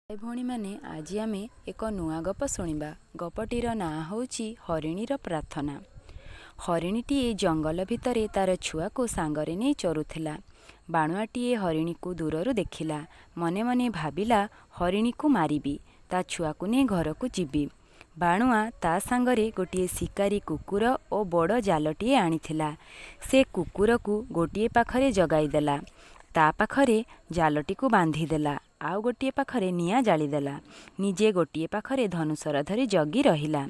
ଭଉଣୀମାନେ, ଆଜି ଆମେ ଏକ ନୂଆ ଗପ ଶୁଣିବା। ଗପଟିର ନାଁ ହେଉଛି ହରିଣୀର ପ୍ରାର୍ଥନା। ହରିଣୀଟିଏ ଜଙ୍ଗଲ ଭିତରେ ତାର ଛୁଆକୁ ସାଙ୍ଗରେ ନେଇ ଚରୁଥିଲା। ବାଣୁଆଟିଏ ହରିଣୀକୁ ଦୂରରୁ ଦେଖିଲା। ମନେ ମନେ ଭାବିଲା, ହରିଣୀକୁ ମାରିବି, ତା ଛୁଆକୁ ନେଇ ଘରକୁ ଯିବି। ବାଣୁଆ ତା ସାଙ୍ଗରେ ଗୋଟିଏ ଶିକାରୀ କୁକୁର ଓ ବଡ଼ ଜାଲଟିଏ ଆଣିଥିଲା। ସେ କୁକୁରକୁ ଗୋଟିଏ ପାଖରେ ଜଗାଇଦେଲା, ତା ପାଖରେ ଜାଲଟିକୁ ବାନ୍ଧିଦେଲା, ଆଉ ଗୋଟିଏ ପାଖରେ ନିଆଁ ଜାଳିଦେଲା। ନିଜେ ଗୋଟିଏ ପାଖରେ ଧନୁଶର ଧରି ଜଗି ରହିଲା।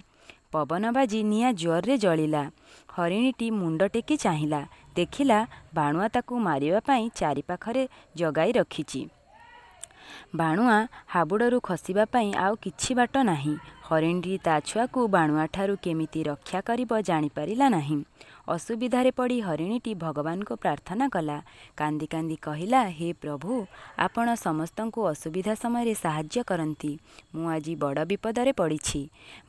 ପବନ ବାଜି ନିଆଁ ଜୋରରେ ଜଳିଲା। ହରିଣୀଟି ମୁଣ୍ଡ ଟେକି ଚାହିଁଲା। ଦେଖିଲା, ବାଣୁଆ ତାକୁ ମାରିବା ପାଇଁ ଚାରିପାଖରେ ଜଗାଇ ରଖିଛି। ବାଣୁଆ ହାବୁଡ଼ରୁ ଖସିବା ପାଇଁ ଆଉ କିଛି ବାଟ ନାହିଁ। ହରିଣୀଟି ତା ଛୁଆକୁ ବାଣୁଆଠାରୁ କେମିତି ରକ୍ଷା କରିବ ଜାଣିପାରିଲା ନାହିଁ। ଅସୁବିଧାରେ ପଡ଼ି ହରିଣୀଟି ଭଗବାନଙ୍କୁ ପ୍ରାର୍ଥନା କଲା। କାନ୍ଦି କାନ୍ଦି କହିଲା, ହେ ପ୍ରଭୁ, ଆପଣ ସମସ୍ତଙ୍କୁ ଅସୁବିଧା ସମୟରେ ସାହାଯ୍ୟ କରନ୍ତି। ମୁଁ ଆଜି ବଡ଼ ବିପଦରେ ପଡ଼ିଛି।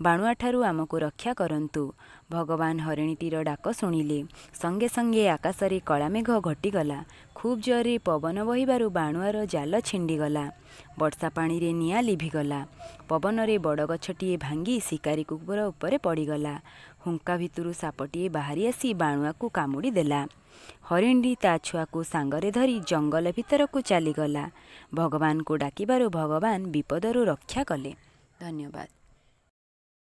ବାଣୁଆଠାରୁ ଆମକୁ ରକ୍ଷା କରନ୍ତୁ। ଭଗବାନ ହରିଣୀଟିର ଡାକ ଶୁଣିଲେ। ସଙ୍ଗେ ସଙ୍ଗେ ଆକାଶରେ କଳାମେଘ ଘୋଟିଗଲା। ଖୁବ୍ ଜୋରରେ ପବନ ବହିବାରୁ ବାଣୁଆର ଜାଲ ଛିଣ୍ଡିଗଲା। ବର୍ଷା ପାଣିରେ ନିଆଁ ଲିଭିଗଲା। ପବନରେ ବଡ଼ ଗଛଟିଏ ଭାଙ୍ଗି ଶିକାରୀ କୁକୁର ଉପରେ ପଡ଼ିଗଲା। ହୁଙ୍କା ଭିତରୁ ସାପଟିଏ ବାହାରି ଆସି ବାଣୁଆକୁ କାମୁଡ଼ି ଦେଲା। ହରିଣୀଟି ତା ଛୁଆକୁ ସାଙ୍ଗରେ ଧରି ଜଙ୍ଗଲ ଭିତରକୁ ଚାଲିଗଲା। ଭଗବାନଙ୍କୁ ଡାକିବାରୁ ଭଗବାନ ବିପଦରୁ ରକ୍ଷା କଲେ। ଧନ୍ୟବାଦ।